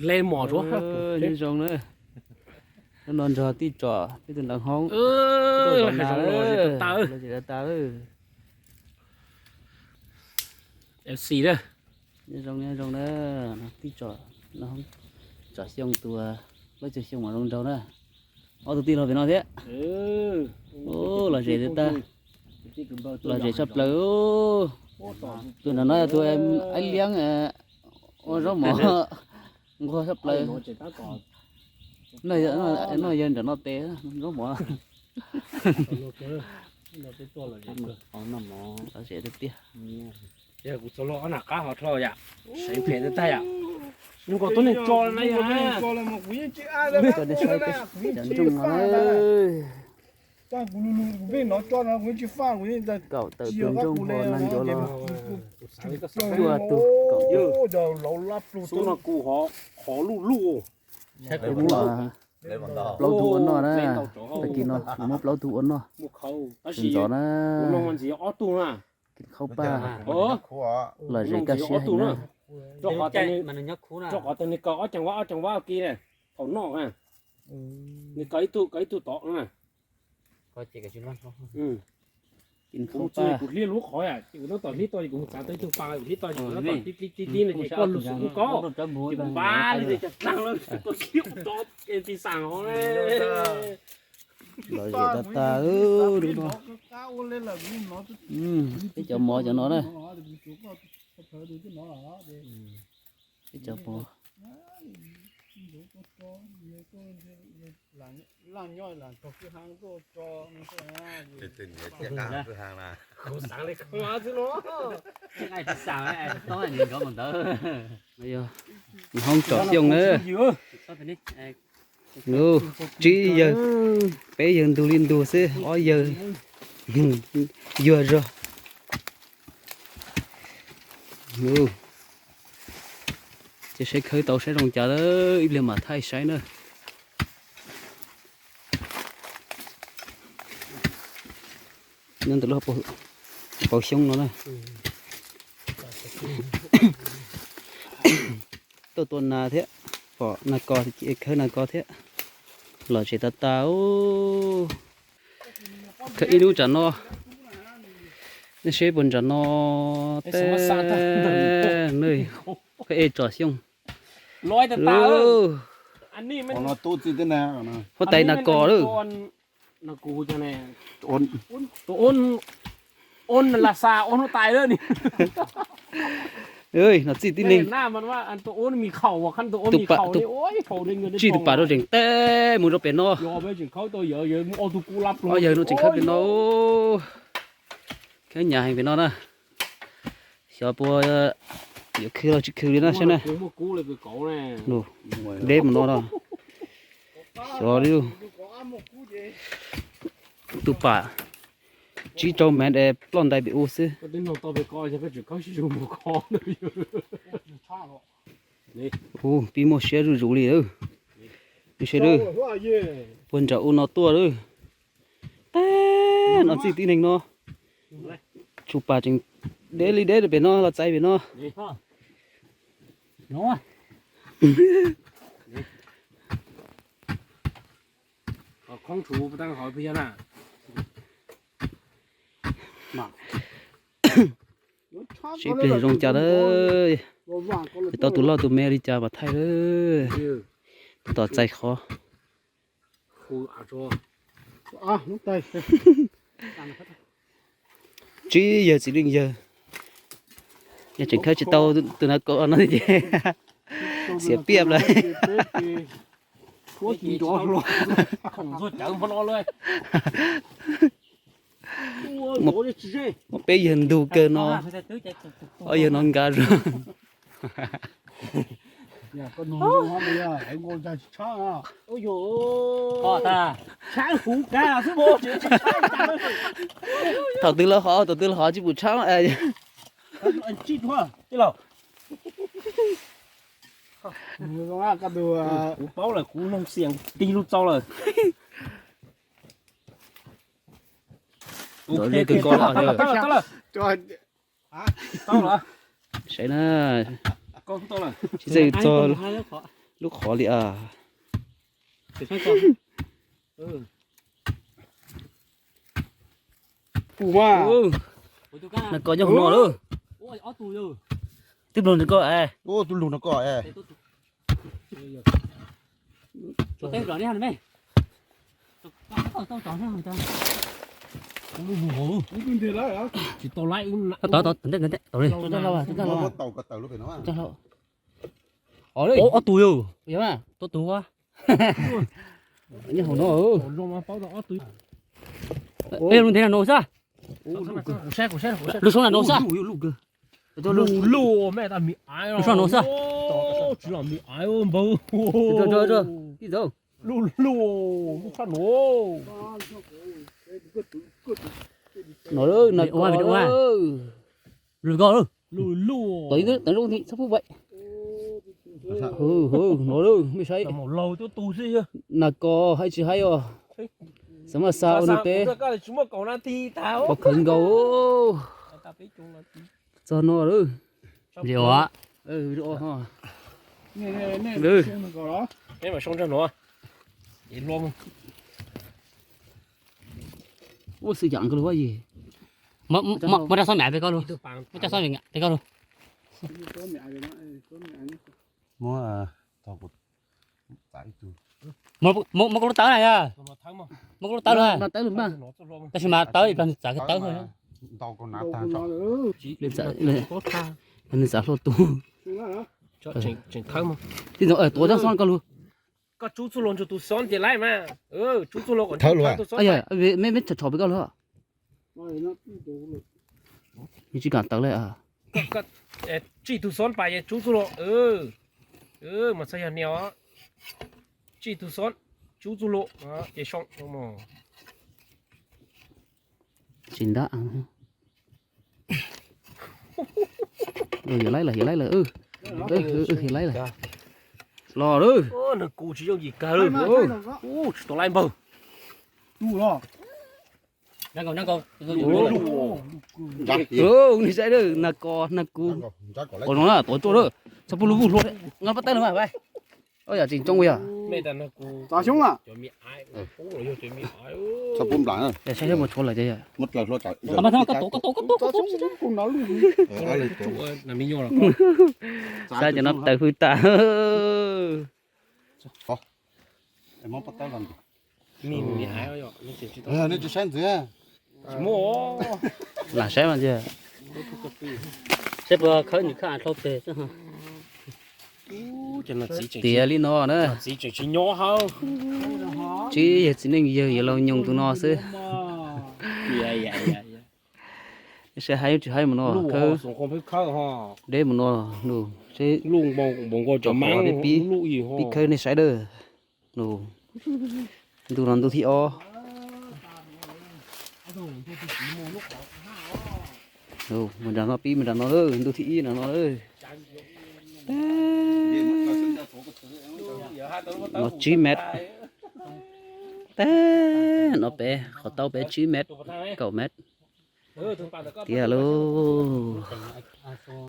Nyob zoo na, hnub no nrog tij tsom peb tus nraug hoob, los zem tas tas lawm. Nyob zoo, nyob zoo na, tij tsom, tsom xyoo tus plaub caug xyoo mas zoo nraug na. Ob tug tij laug pem no thiab. Los zem tas tas, los zem tshaj plaws. Tus nram no yog tus aib liab ua zaub mov nquag tshaj plaws. Noj yawg nram no tes zaub mov. Los zem tiag tiag. Yog kuv txog los ob nram qab hov dhau yam, seev phem tag yam. Nws kom tuab neeg tso na yog. Cov nrooj no. Kaum tawm tus nrooj ho nag ncuav los cuaj tug kaum tug. Xub no kuv qhov luj luj. Kuv muab plaub tug ua noj na. Tag kis no kuv muab plaub tug ua noj. Ntxov na. Kis khaub paj, los zem kaj siab heev na. Rau qhov tias nws kaw ob ceeg vab ob ceeg vab kiag na, thaum noj na, nws kaw ib tug kaw ib tug tod na. Kis khaub paj. Kuv hliv lub qhov yam ces kuv tab tom hliv tau ces kuv mus txav tau ib tug pa kuv hliv tau ces kuv tab tom tib tib tib no ces koj lug xwb kuj koj ces kuv npaj li ces cov dlaag lawm kuv tib kuv tod es tis xam hov. Los zem tas tas lub no. Peb cov mov cov no na. Peb cov mov. Kuv xaav li ko xwb no. Yog hoob tsom xyoo na. Tsib yawg, peb yawg ntug li ntug xwb, ob yawg yuag zog. Ces saib khawb tau saib zoo cas lawm ib pliag mam thaij saib na. Nyob ntawm lub hauv paus xyoob no na. Tuaj tua nas thiab, pom nas kos ces khawb nas kos thiab. Los zem tas tas. Khawb ib hnub tsam no, nej seb puas ntsam no. Teb, khawb ib tsom xyoo. Huab tais nas kos lawm. Tus ua nas xa ua huab tais lawm ni. No txij tib neeg. Tus pa, tsij tus pam rau tseem teb mus rau pem no. Ob yawg no tseem khawb pem no. Khawb nyaav heev pem no na. Xyov puas yuav khwv los tsis khwv li na saib na. Deb mus no no. Xyov li. Tus pam tsib rau mev es ploj ntais pem ub xwb. Ub, pib muaj siab zuj zus li. Seb puas nram ub no tuaj lawm. Teb, no txij tib neeg no. Tus pam tseem deb li deb rau pem no los txais pem no. Seb ib pliag zoo cas lawm. Tau tus loj tus me li cas mas thaij lawm. Tab tom txais qhov. Tsib yawg txiv neej yawg, yog tseem khawb tsis tau tus nas kos no ces xiam piaj lawm. Muaj peb yawg ntug kawg no, ob yawg no nkag zog. Thaum twg los hov, thaum twg los hov tsis pum tshab. Kuv paub lawm, kuv noog xiam tig lub txau lawm. Saib na, tsis txawj txog Lub qhov li a. Ub, na koj nyob hauv no lawm. Twb lug nrog koj es. Ub, twb lug nrog koj es. Tsis tau lawm, tau li. Ob tug yog, yog mas, tau tus ua. Nyob hauv no. Ej, lub ntev na no xwb. Lub soob na no xwb. Lub soob na no xwb. Tsis los mi aiv npaum. Lub lub, lub sab no. No lawm, na koj lawm. Lub koj lawm. Lub lub, tau ib tug teev zoo thiab txhob pub vaim. No lawm, mej saib. Na koj haib tsis haib os. Xav mas xa ua nws peb. Pov khawv nkaus. Txog no lawm. Ua xwm yam koj lug yim. Muab rab xob mem pem koj lug. Muab rab xob mem pem koj lug. Muab, muab koj lub tawb na yog. Muab koj lub tawb lug. Tab sis mas tawb ib plag nws txav kawg tawb. Nws txav hlo tus. Tib ntawd tuav rab xob koj lug. Koj tsub txuj lug nrug tus xob ces laib mas. Tsub txuj lug kom nrug tus xob. Mej tshom pem koj lug. Tsis kam tawv le. Tsij tus xob pas es tsub txuj lug. Mas txhob yog nias os. Tsij tus xob, tsub txuj lug ces soo. Tsis ntab. Yog laib lawm, yog laib lawm, yog laib lawm. Los lawm. Nws kuv tsis yooj yim kawg. Tsis tau laib npaug. Nws saib na, na koj na kuv. Qhov no na, tuav tuaj lawm. Txhob pub lub vuj hlua, nqa pab tawb lug mas. Yam tsis coob yog. Txav xyoob a. Txhob pub nplam na. Saib saib mus tshuav lawm ces yog. Koj tuav, koj tuav, koj tuav, koj tuav. Saib cov no tawv hwj tas. Lam saib mas tiag. Saib puas khawb nws khawb dhau pes xwb. Tiav li no na. Tsis yog txiv neej yawg, yawg laus nyoog tus no xwb. Saib haib tsis haib mus no khawb. Deb mus no, seb pom deb pib, pib khawb nej saib dawb. Ntu no ntu thib ob. Mus nram no pib, mus nram no, ntu thib ib nram no. No tsib mev. Tag no peb qhov taub peb tsib mev, kaum mev tiag lauj.